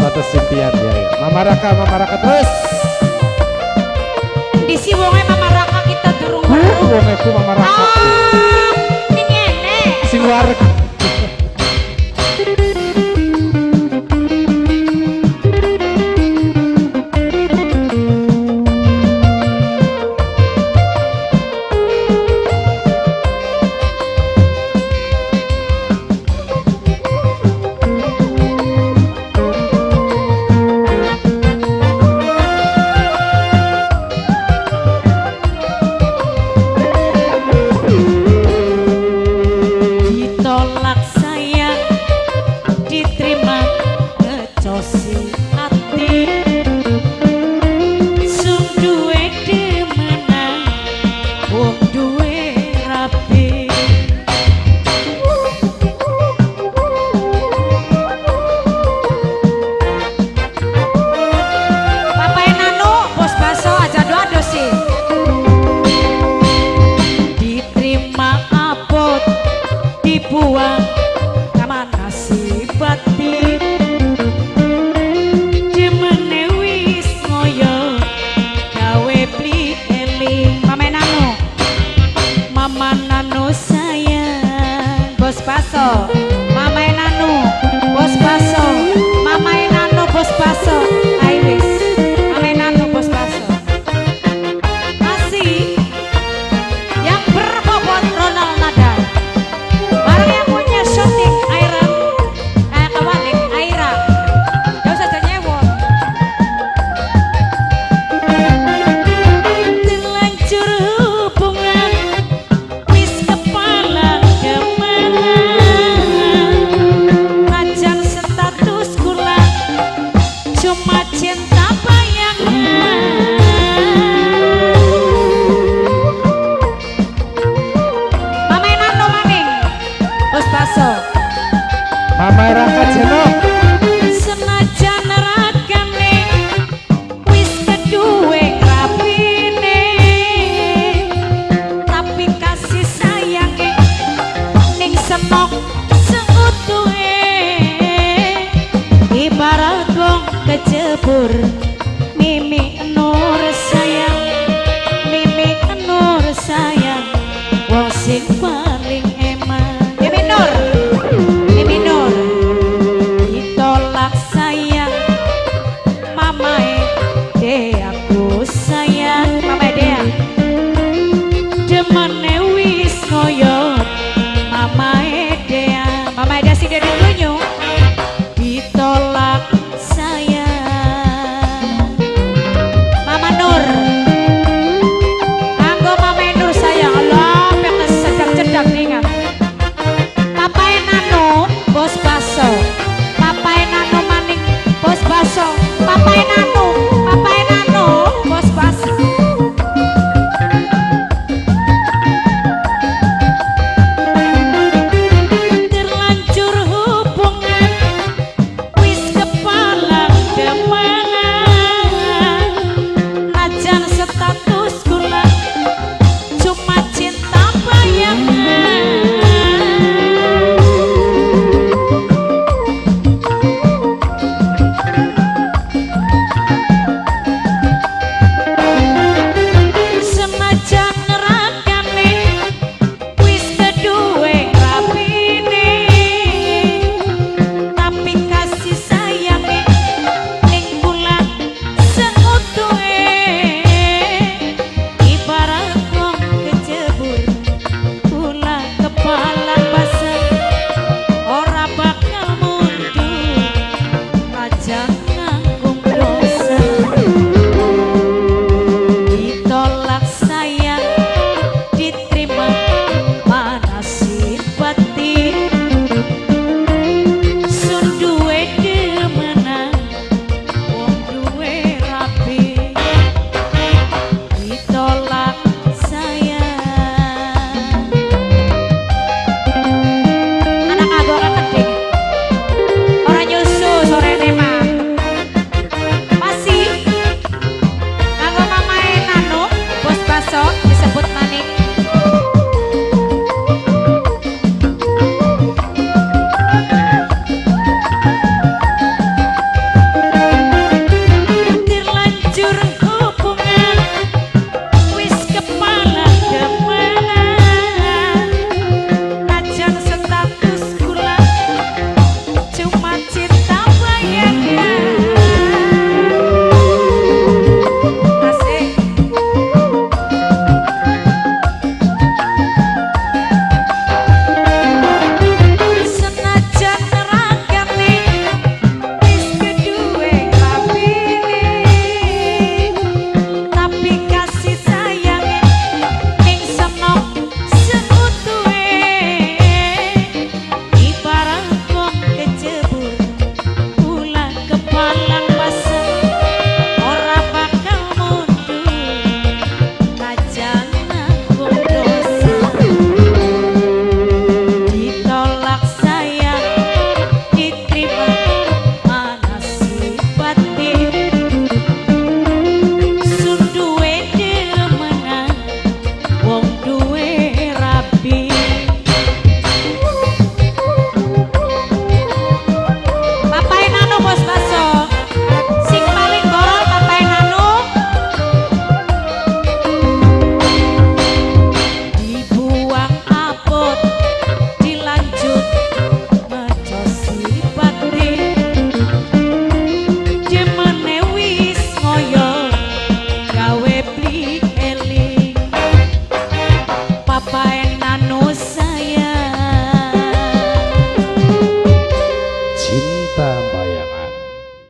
Batas impian ya, ya. Mama Raka, Mama Raka terus. Di si wonge Mama Raka kita durung weruh. Wonge ku Mama Raka. Ah, ini ngene. Sing wareg. Ditolak sayang, diterima ngecosi hati. Sung duwe demenan, wong duwe rapi. Papae Nano, bos baso aja ado sih. Diterima abot, dibuang kamana si batin. Demene wis ngoyo gawe bli eling. Mama Nano, Mama Nano sayang, bos baso. Mama Nano, bos baso. Mama Nano bos baso. Ayo wis, Mama Nano bos baso. Masih yang berbobot Ronald Nada. Barang yang punya syuting Airan, kawalik Aira. Gak usah nyewa. Terlanjur hubungan wis kepala kemana. Najan status kula cuma cinta bayangan. Mama Nano maning, bos baso. Mama Raka Jenok. Senajan ragane wis keduwe rapine, tapi kasih sayange ning senok seutuhe. Ibarat wong kecebur mimi nur sayang, mimi nur sayang, wong sing